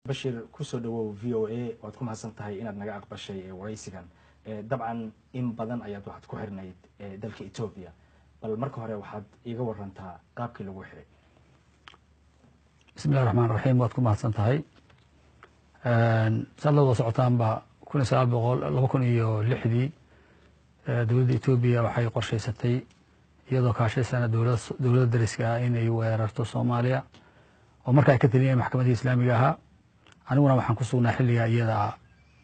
Bashir, kusoo dhawow VOA. Waad ku mahadsan tahay inaad naga aqbashay waraysigan. Dabcan in badan ayaad waxaad ku xirnayd dalka Etoobiya. Bal marka hore waxaad iiga warantaa qaabkii lagu xiray. Bismi illahi raxmaan raxiim. Waad ku mahadsan tahay. Saad la wada socotaanba, 1900 2006dii dowladda Etoobiya waxay qorshaysatay, iyadoo kaashaysana dowladda dariska ah, inay weerarto Soomaaliya oo marka ay ka taliyeen maxkamadii Islaamiga ahaa. Aniguna waxaan ku sugnaa xilliga iyada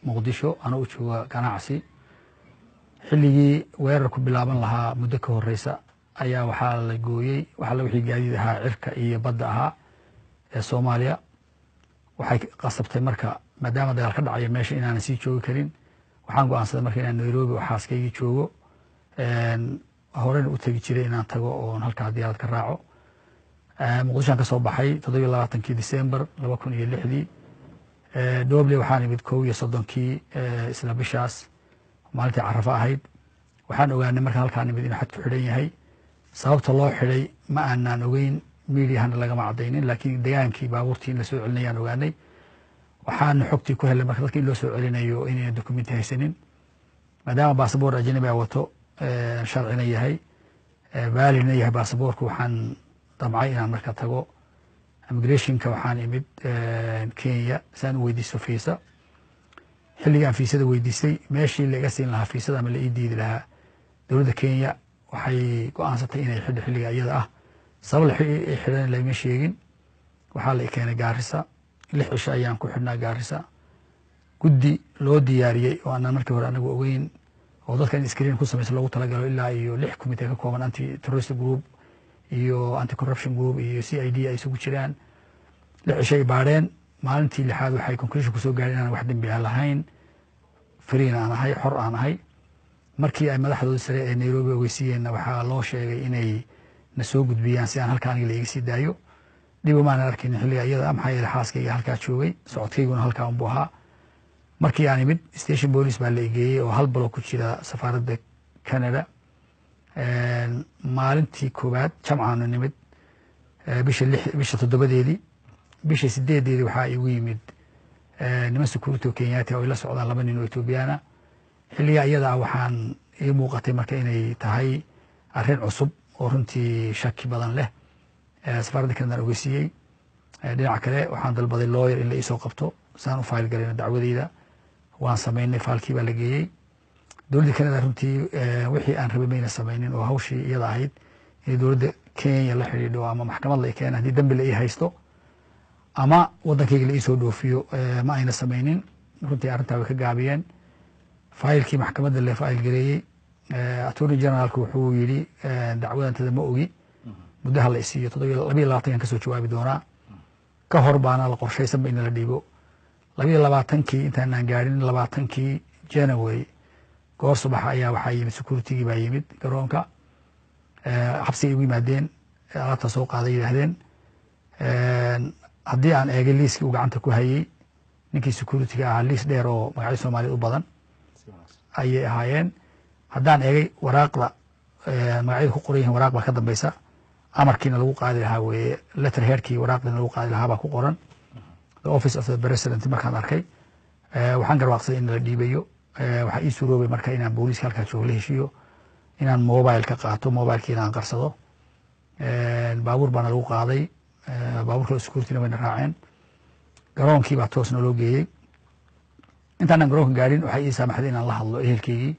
Muqdisho, anoo u jooga ganacsi. Xilligii weerarku bilaaban lahaa muddo ka horeysa ayaa waxaa la gooyey waxalla wixii gaadiid ahaa, cirka iyo badda ahaa ee Soomaaliya. Waxay qasabtay marka, maadaama dagaal ka dhacayo meesha, inaanan sii joogi karin. Waxaan go-aansaday marka inaan Nairobi oo xaaskaygii joogo, horena u tegi jiray, inaan tago oon halkaa diyaarad ka raaco. Muqdishoan ka soo baxay 27-kii December 2006dii. Dhoble waxaan imid 31-kii isla bishaas, maalintii Carafa ahayd. Waxaan ogaanay markaan halkaan imid inuu xadku xidhan yahay. Sababta loo xidhay ma aanaan ogeyn, mediahana lagama cadaynin, laakiin degaankii baabuurtii in lasoo celinayaan ogaanay. Waxaanu xogtii ku helay marka dadka in loo soo celinayo inayna documenti haysanin, maadaama basaboor ajnabi a wato, sharcina yahay, validna yahay basaboorku. Waxaan damcay inaan marka tago immigrationka. Waxaan imid Kenya saan u weydiisto fiisa. Xilligaan fiisada weydiistay, meeshii laiga siin lahaa fiisada ama la ii diidi lahaa, dowladda Kenya waxay go-aansatay inay xidho xilliga iyada ah. Sabab la xidhan lama sheegin. Waxaa la i keenay Gaarisa. 6 cisho ayaan ku xidhnaa Gaarisa. Guddi loo diyaariyey oo aanan markii hore anagu ogeyn, oo dadka in screen ku samaysa loogu talagalo, ilaa iyo lix committee ka kooban, anti terrorist group iyo anti corruption group iyo CID ay isugu jiraan, 6 cisho ay baadheen. Maalintii lixaad waxay conclusion kusoo gaareen inaan wax dembi ah lahayn, freena aan ahay, xor aan ahay. Markii ay madaxdooda sare ee Nairobi ogeysiiyeenna, waxaa loo sheegay inay na soo gudbiyaan si aan halkaa aniga la iga sii daayo. Dhib umaanan arkaynin xilliga iyada, maxaa yeele xaaskayga halkaa joogay, socodkayguna halkaa unbuu ahaa. Markii aan imid, station police baa la igeeyey oo hal block ku jira safaaradda Canada. Maalintii koowaad jamcaanu nimid, bisha 6, bisha 7deedii. Bisha 8deedii waxaa igu yimid niman security oo Kenyaati oo ay la socdaan laba nin oo Ethoobiyaana. Xilligaa iyada ah waxaan ii muuqatay marka inay tahay arrin cusub oo runtii shaki badan leh. Safaaradda Canadaan ogeysiiyey. Dhinaca kale waxaan dalbaday lawyer in la iisoo qabto saan u file garayno dacwadeyda. Waan samaynay, filekii baa la geeyey dowladda Canada. Runtii wixii aan rabay mayna samaynin, oo hawshii iyada ahayd inay dowladda Kenya la xidhiidho ama maxkamad la keena haddii dembi la ii haysto ama waddankayga la iisoo dhoofiyo, ma ayna samaynin. Runtii arrintaa way ka gaabiyeen. Filekii maxkamadda la file gareeyey, attorney generalku wuxuu yidhi, "Dacwadantada ma ogi, muddaha la isiiyo, 22-kan kasoo jawaabi doonaa." Ka hor baana la qorshaysanba in la dhiibo. 22-kii intaanaan gaadhin, 20-kii January goor subax ayaa waxaa yimid securitygii baa yimid garoonka. Xabsiga igu yimaadeen, alaabtaa soo qaaday yidhaahdeen. Haddii aan eegay liiskii uu gacanta ku hayey ninkii securityga ahaa, liis dheer oo magacyo Soomaaliyed u badan ayay ahaayeen. Haddaan eegay waraaqda magacyada ku qoran yihiin, waraaq baa ka dambeysa, amarkiina lagu qaadi lahaa weeye, letter headkii waraaqdiina lagu qaadi lahaa baa ku qoran, the Office of the President. Markaan arkay, waxaan garwaaqsaday in la dhiibayo. Waxaa ii suuroobay marka inaan booliiska halkaa joogo la heshiiyo inaan mobile ka qaato, mobilekiina aan qarsado. Baabuur baana lagu qaaday, baabuur kale securityna wayna raaceen. Garoonkii baa toos naloo geeyey. Intaanan garoonka gaadhin, waxay ii saamaxday inaan la hadlo ehelkeygii,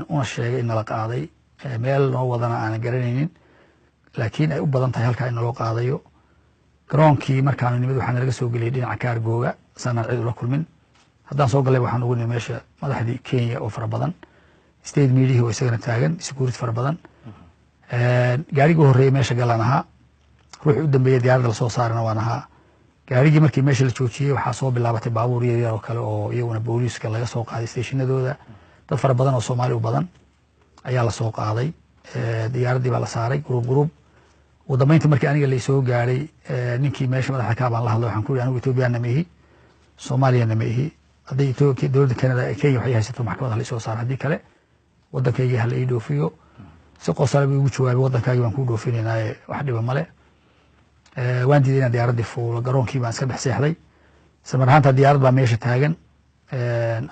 una sheegay in nala qaaday, meel noo wadana aanan garanaynin, laakiin ay u badan tahay halkaa in naloo qaadayo. Garoonkii markaanu nimid, waxaa nalaga soo geliyay dhinaca cargoga sanaan cid ula kulmin. Haddaan soo galay, waxaan ugu nimi meesha madaxdii Kenya oo fara badan, state mediahii oo isagana taagan, security fara badan. Gaarigii horreeyey meesha galaan ahaa, ruuxii u dambeeyey diyaaradda lasoo saarana waan ahaa. Gaarigii markii meesha la joojiyey, waxaa soo bilaabatay baabuur yar yar oo kale oo iyaguna booliiska laga soo qaaday stationadooda. Dad fara badan oo Soomaali u badan ayaa lasoo qaaday, diyaaraddii baa la saaray, group group. Ugu dambeyntii markii aniga laisoo gaadhay, ninkii meesha madaxda kaa baan la hadlay. Waxaan ku yidhi, "Anigu Ethoobiyaanna ma ihi, Soomaaliyana ma ihi. Hadday dowladda Canada Kenya waxay haysato, maxkamad hala isoo saaro, haddii kale waddankaygii hala ii dhoofiyo." Si qosale buu igu jawaabay, "Waddankaagii baan kuu dhoofinaynaye, wax dhiba male." Waan diiday inaan diyaaraddii fuulo. Garoonkii baan iska dhex seexday. Isla mar ahaanta diyaarad baa meesha taagan,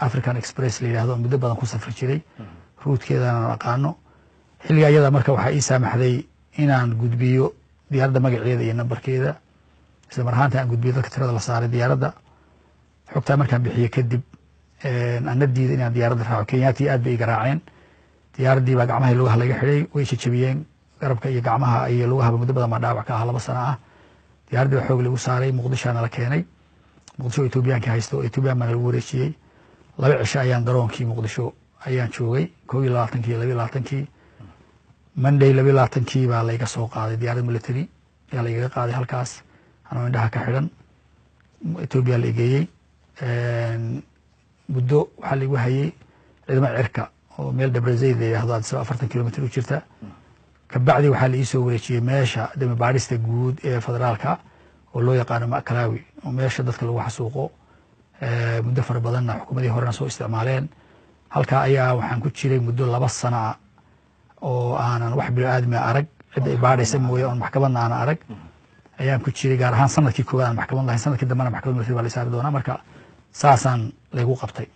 African Express la yidhahdo, oo muddo badan ku safri jiray, routekeedana aan aqaano. Xilliga iyada marka waxaa ii saamaxday inaan gudbiyo diyaaradda magaceeda iyo nambarkeeda, isla mar ahaanta aan gudbiyo dadka tirada la saaray diyaaradda. Xogtaa markaan bixiye kadib, ana diiday inaan diyaaradda raaco. Kenyaati aad bay i garaaceen, diyaaraddii baa gacmaha lugaha laga xidhay, way jajabiyeen garabka iyo gacmaha iyo lugahaba. Muddo badan baa dhaawac ka ahaa, 2 sano ah. Diyaaraddii baa xoog lagu saaray, Muqdishoana la keenay, Muqdisho oo Etoobiyaanka haysto. Etoobiyaan baana lagu wareejiyey. 2 cisho ayaan garoonkii Muqdisho ayaan joogay, 21-kii iyo 22-kii. Monday 22-kii baa layga soo qaaday, diyaarad military ayaa laygaga qaaday halkaas, anoo indhaha ka xidhan. Etoobiya la igeeyey. Muddo waxaa laigu hayay ciidamada cirka oo meel Debrezeit la yidhahdo, Addis Ababa 40 kilomitr u jirta. Kabacdi waxaa la iisoo wareejiyey meesha dembi baadhista guud ee federaalka oo loo yaqaano Makalaawi, oo meesha dadka lagu xasuuqo, muddo fara badanna xukuumadii horena soo isticmaaleen. Halkaa ayaa waxaan ku jiray muddo 2 sano ah oo aanan wax bilo aadmi arag, cidda i baadhaysa mooye, oon maxkamadna aanan arag ayaan ku jiray, gaar ahaan sanadkii koowaad aan maxkamad lahayn. Sanadkii dambena maxkamad military baa la saari doonaa. Marka saasaan laygu qabtay.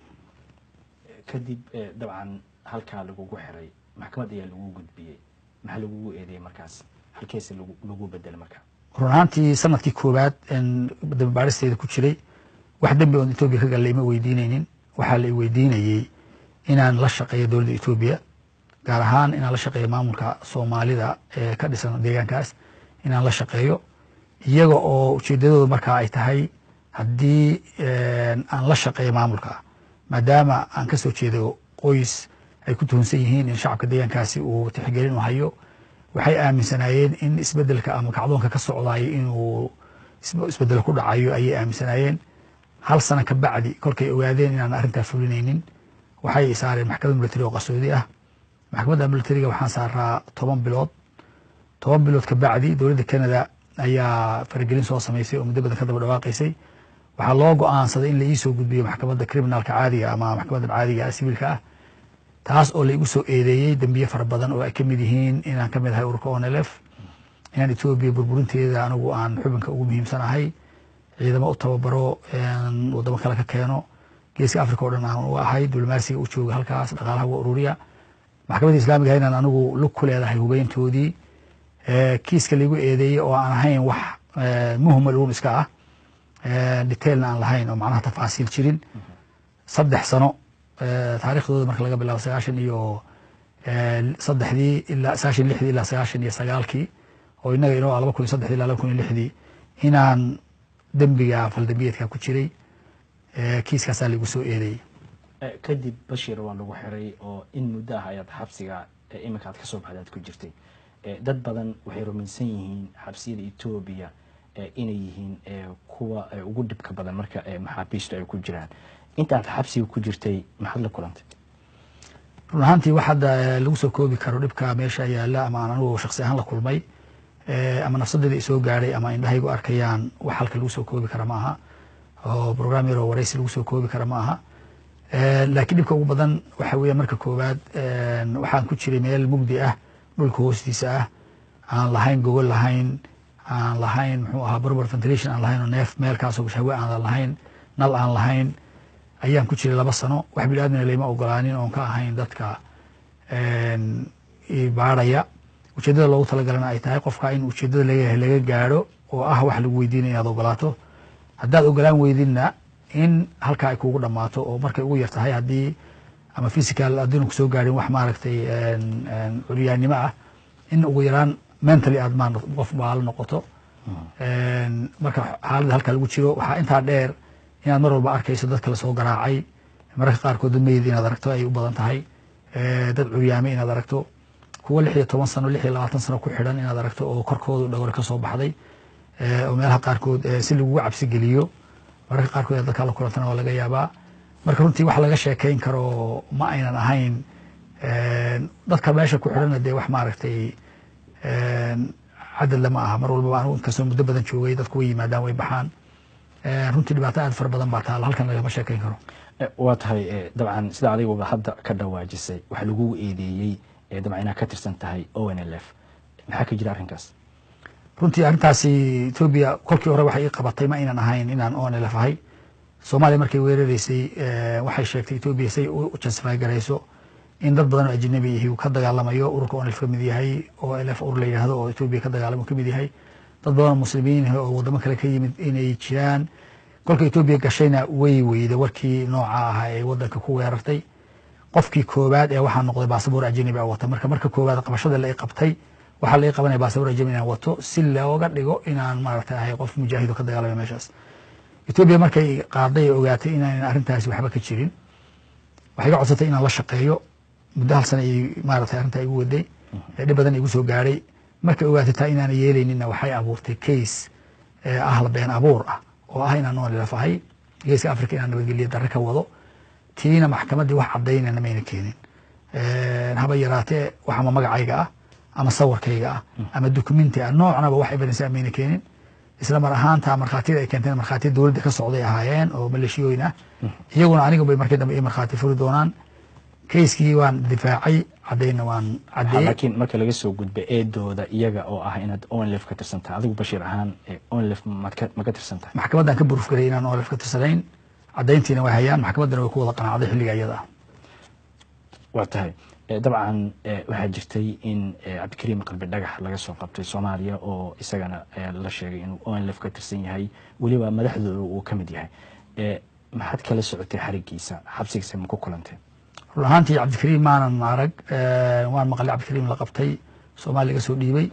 Kadib dabcan halkaa lagugu xiray, maxkamad ayaa lagu gudbiyey. Maxaa lagugu eedeeyey markaas? Halkeese lagu bedelay marka? Run ahaantii sanadkii koowaad dambi baadhisteeda ku jiray, wax dembi oon Etoobiya ka gallay ima weydiinaynin. Waxaa la i weydiinayey inaan la shaqeeyo dowladda Etoobiya, gaar ahaan inaan la shaqeeyo maamulka Soomaalida ee ka dhisan deegaankaas, inaan la shaqeeyo, iyaga oo ujeedadooda markaa ay tahay haddii aan la shaqeeyo maamulka, maadaama aan ka soo jeedo qoys ay ku tuhunsan yihiin in shacabka deegaankaasi uu tixgelin u hayo. Waxay aaminsanaayeen in isbedelka ama kacdoonka ka socdaay inuu isbedel ku dhacayo ayay aaminsanaayeen. Hal sano ka bacdi, kolkay ogaadeen inaan arrintaa fulinaynin, waxay saareen maxkamad military oo qarsoodi ah. Maxkamadda militariga waxaan saaraa 10 bilood. 10 bilood ka bacdi dowladda Canada ayaa faragelin soo samaysay oo muddo badan ka daba dhawaaqaysay. Waxaa loo go-aansaday in la iisoo gudbiyo maxkamadda criminalka caadiga ama maxkamadda caadiga ah, siwiilka ah, taas oo la igu soo eedeeyey dembiye fara badan oo ay ka mid yihiin inaan ka mid ahay ururka ONLF, inaan Etoobiya burburinteeda anigu aan xubinka ugu muhiimsanahay, ciidamo u tababaro, wadamo kale ka keeno, Geeska Africa oo dhan aan u ahay diblomaasiga u jooga halkaas, dhaqaalaha uga ururiya, maxkamadda islaamiga inaan anigu lug ku leedahay hubeyntoodii. Kiiska laigu eedeeyey oo aan ahayn wax muhmal uun iska ah, detailna aan lahayn oo macnaha tafaasiil jirin, 3 sano taarikhdooda marka laga bilaabo 93-dii ilaa 96-dii ilaa 99-kii, oo inaga inoo ah 2003-dii ilaa 2006-dii, inaan dembiga faldambiyeedka ku jiray, kiiskaasaa laigu soo eedeeyey. Kadib Bashir waa lagu xiray oo in muddo ah ayaad xabsiga iminka aad kasoo baxday aad ku jirtay. Dad badan waxay rumaysan yihiin xabsiyada Etoobiya inay yihiin kuwa ugu dhibka badan marka maxaabiistu ay ku jiraan. Inta aad xabsiga ku jirtay maxaad la kulantay? Run ahaantii wax hadda lagu soo koobi karo dhibka meesha yaalla ama aan anigu shaksi ahaan la kulmay ama nafsadeeda isoo gaadhay ama indhahaygu arkayaan, wax halka lagu soo koobi kara ma aha, oo program yaroo waraysi lagu soo koobi kara ma aha. Laakiin dhibka ugu badan waxa weeya, marka koowaad waxaan ku jiray meel mugdi ah, dhulka hoostiisa ah, aan lahayn gogol lahayn, aan lahayn muxuu ahaa proper ventilation aan lahayn, oo neef meelkaasoo hawe aan lahayn, nal aan lahayn ayaan ku jiray 2 sano. Wax bini aadmina layma ogolaanin oon ka ahayn dadka baarhaya. Ujeeddada loogu talagalana ay tahay qofka in ujeeddada leeyahay laga gaadho, oo ah wax lagu weydiinaya inaad ogolaato, haddaad ogolaan weydinna in halkaa ay kugu dhammaato, oo markay ugu yar tahay haddii ama physical haddiinu kusoo gaadhin wax maaragtay curyaannimo ah, in ugu yaraan mentally aad ma qof baalo noqoto. Marka xaaladda halkaa lagu jiro, waxaa intaa dheer inaad mar walba arkayso dadka lasoo garaacay, mararka qaarkood dad meyd inaad aragto ay u badan tahay, dad curyaamay inaad aragto, kuwa 16 sano, 26 sano ku xidhan inaad aragto oo korkoodu dhagore ka soo baxday, oo meelaha qaarkood si lagugu cabsi geliyo mararka qaarkood inaad dadkaa la kulantana waa laga yaabaa. Marka runtii wax laga sheekeyn karo ma aynan ahayn. Dadka meesha ku xidhanna dee wax maaragtay cadad lama aha. Mar walbaba anigu inkastoo muddo badan joogay, dadku way yimaadaan, way baxaan. Runtii dhibaato aad fara badan baa taala, halkan lagama sheekeyn karo. Waa tahay. Dabcan sida adiguba hadda ka dhawaajisay, waxaa lagugu eedeeyey dabcan inaad ka tirsan tahay ONLF. Maxaa ka jira arrinkaas? Runtii arrintaasi Etoobiya kolkii hore waxay ii qabatay ma aynan ahayn inaan ONLF ahay. Soomaaliya markay weeraraysay waxay sheegtay Etoobiya say u justify garayso in dad badan oo ajnabi ihi uu ka dagaalamayo, ururka ONLF ka mid yahay, OLF urur la yidhaahdo oo Etoobiya ka dagaalamo ka mid yahay, dad badan oo muslimiin ah oo waddamo kale ka yimid inay jiraan. Kolka Etoobiya gashayna way weyday warkii nooca ahaa ee waddanka ku weerartay. Qofkii koowaad ee waxaa noqday baasaboor ajnabi ah wata. Marka koowaad qabashada la i qabtay, waxaa la ii qabanaya baasaboor ajnabi inaan wato si looga dhigo inaan maaragtay ahay qof mujaahido ka dagaalamaya meeshaas. Etoobiya markay qaaday ee ogaatay inaanan arrintaasi waxba ka jirin, waxay iga codsatay inaan la shaqeeyo. Muddo hal sana ay maaragtay arrintaa igu waday, dhib badan igu soo gaadhay. Markay ogaatay taa inaana yeelayninna, waxay abuurtay case ah la been abuur ah oo ah inaan ONLF ahay, Geeska Africa inaan nabadgelyo darre ka wado. Tiina maxkamaddii wax caddaynana mayna keenin haba yaraatee, wax ama magacayga ah ama sawirkayga ah ama documenti ah, noocnaba wax evidence ah mayna keenin. Isla mar ahaanta markhaatiyada ay keenteen markhaatiya dowladda ka socday ahaayeen oo maleeshiyooyin ah, iyaguna aniga bay markii dambe ii markhaati furi doonaan. Kayskii waan difaacay, caddaynna waan caddeeyey. Laakiin marka laga soo gudba eedooda iyaga oo ah inaad ONLF ka tirsan tahay, adigu Bashiir ahaan ONLF ma ka tirsan tahay? Maxkamaddaan ka proof garay inaan ONLF ka tirsanayn, caddayntiina way hayaan, maxkamaddana way ku wada qanacday xilliga iyada ah. Waa tahay. Dabcan waxaa jirtay in Cabdikariim Qalbi Dhagax laga soo qabtay Soomaaliya oo isagana la sheegay inuu ONLF ka tirsan yahay, weliba madaxdooda uu ka mid yahay. Maxaad kala socotay xarigiisa? Xabsigiisa ma ku kulantay? Run ahaantii Cabdikariim maanan arag. Waan maqlay Cabdikariim la qabtay, Soomaaliya laga soo dhiibay.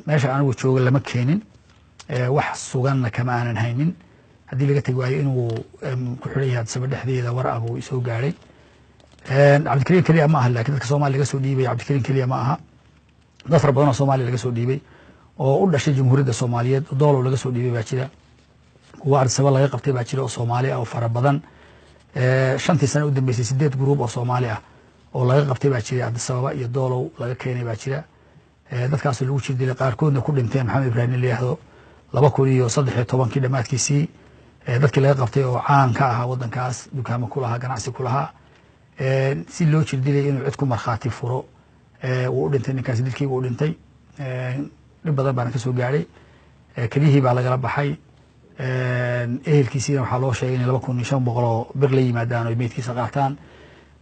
Meesha anigu jooga lama keenin, wax suganna kama aanan haynin. Haddii laga tegi waayo inuu ku xidhan yahay Addis Ababa dhexdeeda, war ah buu isoo gaadhay. Cabdikariim keliya ma aha, lakin dadka Soomaliya laga soo dhiibay Cabdikariim keliya ma aha. Dad fara badan oo Soomaaliya laga soo dhiibay oo u dhashay Jamhuuriyadda Soomaaliyeed, Doolow laga soo dhiibay baa jira. Kuwa Addis Ababa laga qabtay baa jira oo Soomaali ah oo fara badan. 5-tii sano u dambeysay 8 group oo Soomaali ah oo laga qabtay baa jira, Addis Ababa iyo Doolow laga keenay baa jira. Dadkaasoo lagu jir dilay, qaarkoodna ku dhinteen. Maxamed Ibrahim la yihahdo, 2013-kii dhammaadkiisii dadkii laga qabtay oo caan ka ahaa waddankaas, dukaamo ku lahaa, ganacsi ku lahaa, si loo jir dilay inuu cid ku markhaati furo, wuu u dhintay ninkaasi, dilkii buu u dhintay. Dhib badan baana ka soo gaadhay. Keliyihii baa lagala baxay. Ehelkiisiina waxaa loo sheegay inay 2500 oo bir la yimaadaan oo meydkiisa qaataan.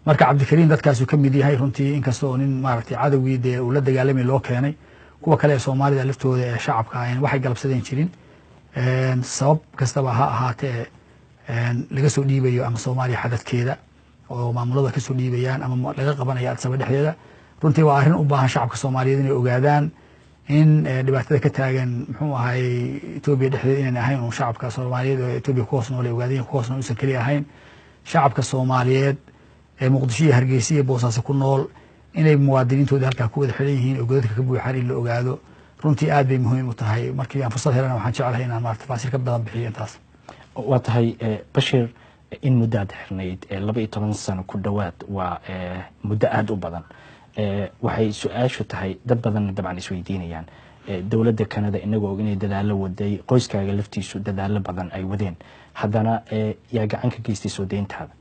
Marka Cabdikariim dadkaasuu ka mid yahay runtii, inkasta oo nin maaragtay cadowgii dee uu la dagaalamay loo keenay. Kuwa kale ee Soomaalida laftooda ee shacabka ahayn waxay galabsadeen jirin, sabab kastaba ha ahaatee laga soo dhiibayo ama Soomaaliya xadadkeeda oo maamulada kasoo dhiibayaan ama laga qabanaya Addis Ababa dhexdeeda. Runtii waa arrin u baahan shacabka Soomaaliyeed inay ogaadaan in dhibaatada ka taagan muxuu ahay Etoobiya dhexdeeda inaan ahayn uun shacabka Soomaaliyeed oo Etoobiya ku hoos nool ay ogaadeen ku hoos nool usan keliya ahayn. Shacabka Soomaaliyeed ee Muqdisho iyo Hargeysa iyo Boosaaso ku nool inay muwaadiniintooda halkaa ku wada xidhan yihiin oo godadka ka buuxaan in la ogaado runtii aad bay muhiim u tahay. Markii aan fursad helana waxaan jeclahay inaan maarata tafaasiir ka badan bixiyo intaas. Waa tahay Bashiir, in muddo aad xirnayd, 12 sano ku dhowaad, waa muddo aada u badan. Waxay su-aashu tahay, dad badanna dabcan isweydiinayaan, dowladda Canada inagoo og inay dadaalo waday, qoyskaaga laftiisu dadaalo badan ay wadeen, haddana yaa gacan ka geystay soo deyntaada?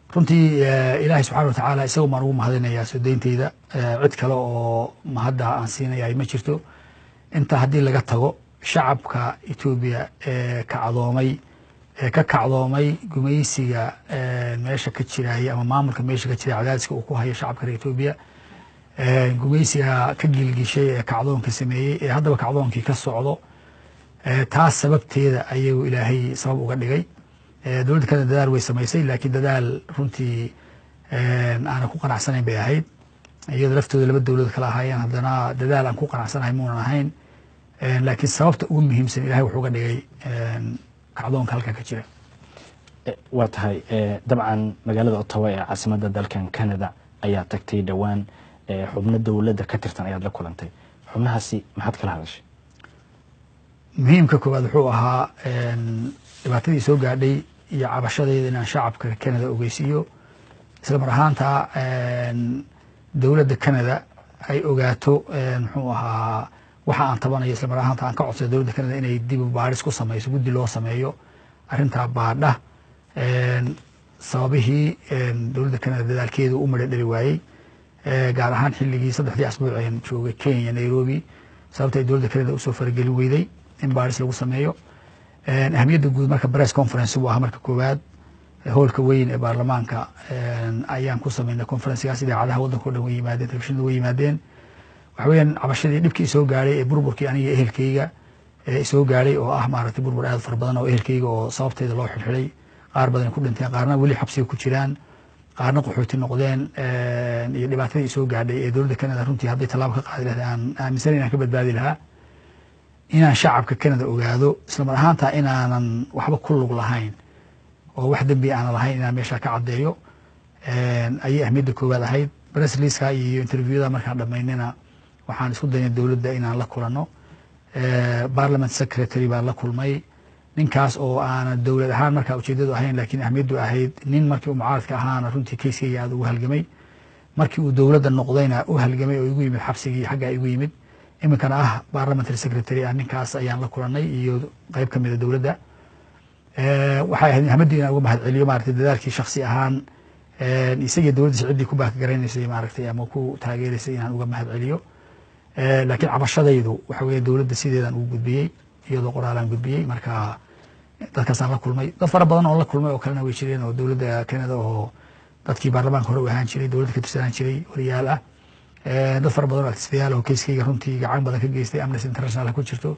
Runtii Ilaahay subxana watacaala isaga baan ugu mahadinayaa soo deynteyda. Cid kale oo mahadda aan siinaya ma jirto. Inta haddii laga tago, shacabka Etoobiya ee kacdoomay, ee ka kacdoomay gumaysiga meesha ka jiraya ama maamulka meesha ka jiraya, cadaadiska uu ku hayo shacabka reer Etoobiya, gumaysiga ka gilgishay ee kacdoonka sameeyey ee haddaba kacdoonkii ka socdo, taas sababteeda ayagu Ilaahay sabab uga dhigay. Dowladda Canada dadaal way samaysay, laakiin dadaal runtii aanan ku qanacsanayn bay ahayd. Iyada laftooda laba dowlad kala ahaayeen, haddana dadaal aan ku qanacsanahay muunan ahayn. Laakiin sababta ugu muhiimsan Ilahay wuxuu uga dhigay kacdoonka halkaa ka jira. Waa tahay. Dabcan magaalada Ottawa ee caasimadda dalkan Canada ayaa tagtay dhowaan, xubno dowladda ka tirsan ayaad la kulantay. Xubnahaasi maxaad kala hadashay? Muhiimka koowaad wuxuu ahaa dhibaatadii soo gaadhay iyo cabashadayda inaan shacabka Canada ogeysiiyo, isla mar ahaanta dowladda Canada ay ogaato muxuu ahaa waxa aan tabanayo, isla mar ahaanta aan ka codsado dowladda Canada inay dib u baadhis ku sameyso, guddi loo sameeyo arrintaa baadha sababihii dowladda Canada dadaalkeedu u midho dhali waayey, gaar ahaan xilligii 3-dii asbuuceen joogay Kenya, Nairobi, sababta ay dowladda Canada usoo faragelin weyday in baadhis lagu sameeyo. Ahamiyadda guud marka press conference buu ahaa. Marka koowaad hoolka weyn ee baarlamaanka ayaan ku sameynay conferencgaas. Idaacadaha waddanka o dhan way yimaadeen, telefishinada way yimaadeen. Waxa weeyaan cabashadii dhibkii isoo gaadhay ee burburkii aniga ehelkeyga isoo gaadhay, oo ah maaragtay burbur aad fara badan oo ehelkeyga oo sababteeda loo xidhxidhay, qaar badan ku dhinteen, qaarna weli xabsiga ku jiraan, qaarna qaxooti noqdeen, iyo dhibaatadii isoo gaadhay ee dowladda Canada runtii hadday tallaabo ka qaadi lahayd aan aaminsanay inaan ka badbaadi lahaa, inaan shacabka Canada ogaado islamar ahaanta inaanan waxba ku lug lahayn oo wax dembi aanan lahayn, inaan meesha ka caddeeyo ayay ahmiyadda koowaad ahayd. Press releaseka iyo interviewada markaan dhamaynina, waxaan isku daynay dowladda inaan la kulano. Parliament secretary baan la kulmay, ninkaas oo aanan dowlad ahaan markaa ujeedadu ahayn, laakiin ahmiyaddu ahayd nin markii uu mucaaradka ahaana runtii keyskeyga aada ugu halgamay, markii uu dowladda noqdayna u halgamay oo igu yimid xabsigii xaggaa igu yimid, iminkana ah parliamentary secretary ah. Ninkaas ayaan la kulanay iyo qeyb ka mida dowladda. Waxay ahayd ahmaddu inaan uga mahad celiyo maaragtay dadaalkii shaksi ahaan isagii dowladdiisa ciddii ku baakagaraysay maaragtay ama ku taageeraysay inaan uga mahad celiyo. Laakiin cabashadaydu waxa weeye dowladda sideedaan ugu gudbiyey, iyadoo qoraalaan gudbiyey. Marka dadkaasaan la kulmay, dad fara badan oo la kulmay oo kalena way jireen, oo dowladda Canada oo dadkii baarlamaanka hore u ahaan jiray, dowladda ka tirsanaan jiray, wariyaal ah, dad fara badan oo activistayaal oo keyskeyga runtii gacan badan ka geystay, Amnesty International ku jirto.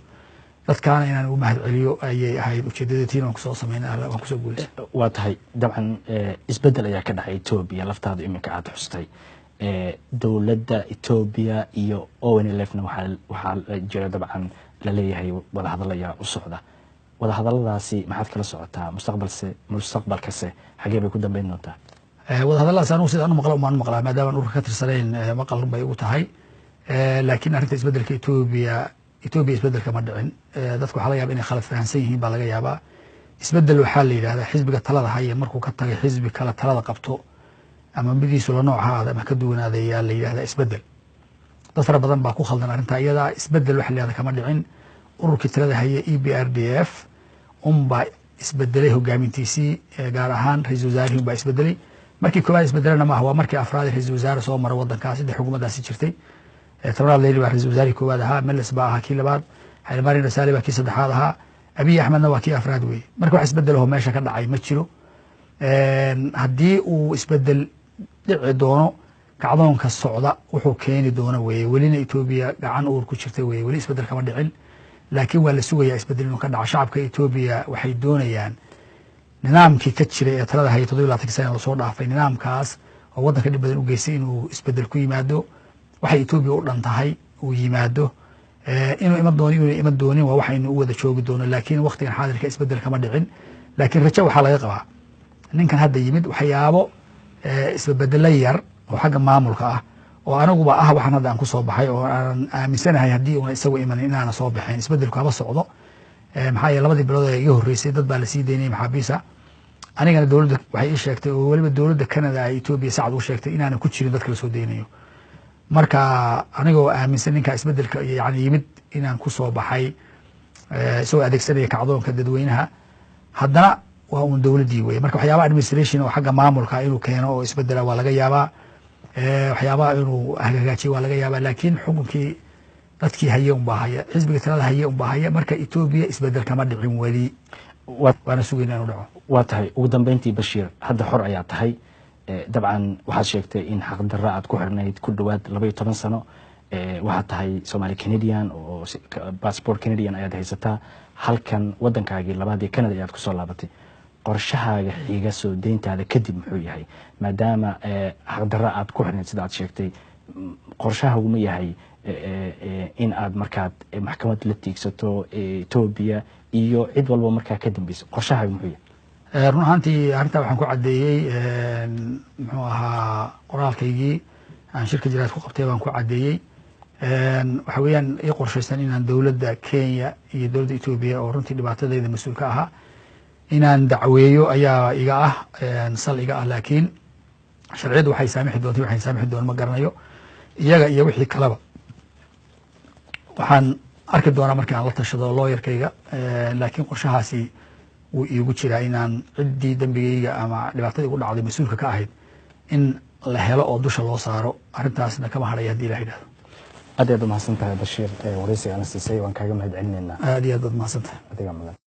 Dadkaana inaan ugu mahad celiyo ayay ahayd ujeedada tiin waan kusoo sameynay, waan kusoo guuleystay. Waa tahay. Dabcan isbeddel ayaa ka dhacay Etoobiya, laftaadu iminka aada xustay. Dowladda Etoobiya iyo ONLFna waxaa jira dabcan laleeyahay wadahadal ayaa u socda. Wadahadaladaasi maxaad kala socotaa? Mustaqbalkase xagee bay ku dambeyn doontaa? Wadahadalladaas anugu sidaan u maqla umaan maqlaa, maadaama aan ururka ka tirsanayn, maqal bay ugu tahay. Laakiin arrinta isbeddelka Etoobiya, Etoobiya isbeddelka ma dhicin. Dadku waxaa laga yaba inay khalad fahansan yihiin baa laga yaabaa. Isbeddel waxaa la yidhahdaa xisbiga talada haya markuu ka tagay xisbi kale talada qabto, ama midiisu la nooc ha ahaada ama ka duwanaaday, ayaa la yidhahdaa isbeddel. Dad fara badan baa ku khaldan arrintaa iyadaa. Isbeddel waxa la yihahda kama dhicin. Ururkii talada haya EPRDF unbaa isbedelay hogaamintiisii, gaar ahaan ra-isul wasaarihii unbaa isbedelay. Markii koowaad isbedelana maaha, waa markii afraad ra-isul wasaare soo mara waddankaas inta xukuumaddaasi jirtay. Tobnaad Leyli baa ra-isul wasaarihii koowaad ahaa, Meles baa ahaa kii labaad, Xaylmarin Rasaali baa kii saddexaad ahaa, Abiy Axmedna waa kii afraad weeye. Marka wax isbedelahoo meesha ka dhacay ma jiro. Haddii uu isbedel dhici doono, kacdoonka socda wuxuu keeni doono weeye. Welina Etoobiya gacan uur ku jirta weye, weli isbedel kama dhicin, laakiin waa la sugayaa isbedel inuu ka dhaco. Shacabka Etoobiya waxay doonayaan nidaamkii ka jiray ee talada hayay 27-kii sana lasoo dhaafay, nidaamkaas oo waddanka dhib badan u geystay, inuu isbedel ku yimaado, waxay Etoobiya u dhan tahay uu yimaado. Inuu iman doono, inuu iman doonin, waa waxaynu u wada joogi doono, laakiin waktigan xaadirka isbedel kama dhicin. Laakiin rajo waxaa laga qabaa ninkan hadda yimid waxyaabo isbabedelo yar oo xagga maamulka ah, oo aniguba ah waxaan hadda aan ku soo baxay oo aanan aaminsanahay haddii una isagu imanin inaana soo baxayn, isbedelku haba socdo. Maxaa yeele labadii bilood ee iga horreysay dad baa lasii daynayay maxaabiisa. Anigana dowladda waxay ii sheegtay, oo weliba dowladda Canada ay Etoobiya sacad u sheegtay, inaanan ku jirin dadka lasoo daynayo. Marka anigoo aaminsan ninka isbedelka yani yimid inaan ku soo baxay isagoo adeegsanaya kacdoonka dadweynaha, haddana waa uun dowladdii weye. Marka waxyaabaha administration oo xagga maamulka inuu keeno oo isbedela waa laga yaabaa, waxyaabaha inuu hagaajiyo waa laga yaabaa, laakiin xukunkii dadkii haye unbaa haya, xisbiga talada haye unbaa haya. Marka Etoobiya isbedel kama dhicin weli, waana sugayna inuu dhaco. Waa tahay. Ugu dambeyntii Bashiir, hadda xor ayaa tahay. Dabcan waxaad sheegtay in xaqdarra aad ku xirnayd ku dhowaad 12 sano. Waxaad tahay Somali Canadian oo passport Canadian ayaad haysataa. Halkan waddankaagii labaad ee Canada ayaad kusoo laabatay. Qorshahaaga xiga soo deyntaada kadib muxuu yahay, maadaama xaqdarra aad ku xirnayd sida aad sheegtay? Qorshahaagu ma yahay in aad markaad maxkamad la tiigsato Etoobiya iyo cid walba markaa ka dambeysa? Qorshahaaga muxuu yahay? Run ahaantii arrintaa waxaan ku caddeeyey, muxuu ahaa, qoraalkaygii aan shirka jaraad ku qabtay baan ku caddeeyey. Waxa weeyaan ii qorshaysan inaan dowladda Kenya iyo dowladda Etoobiya oo runtii dhibaatadayda mas-uul ka ahaa inaan dacweeyo ayaa iga ah sal iga ah, laakiin sharciyaddu waxay saamixi doontay, waxay saamixi doon ma garanayo. Iyaga iyo wixii kaleba waxaan arki doonaa markii aan la tashado looyarkayga, laakiin qorshahaasi wuu iigu jiraa inaan ciddii dembigayga ama dhibaatadii igu dhacday mas-uulka ka ahayd in la helo oo dusha loo saaro. Arrintaasna kama hadhaya haddii ilah yidhahdo. Aad ayaad umahadsan tahay Bashiir, waraysiga ana siisay waan kaaga mahad celinaynaa. Aad iyo aad baad mahadsan tahay. Adigaa mudan.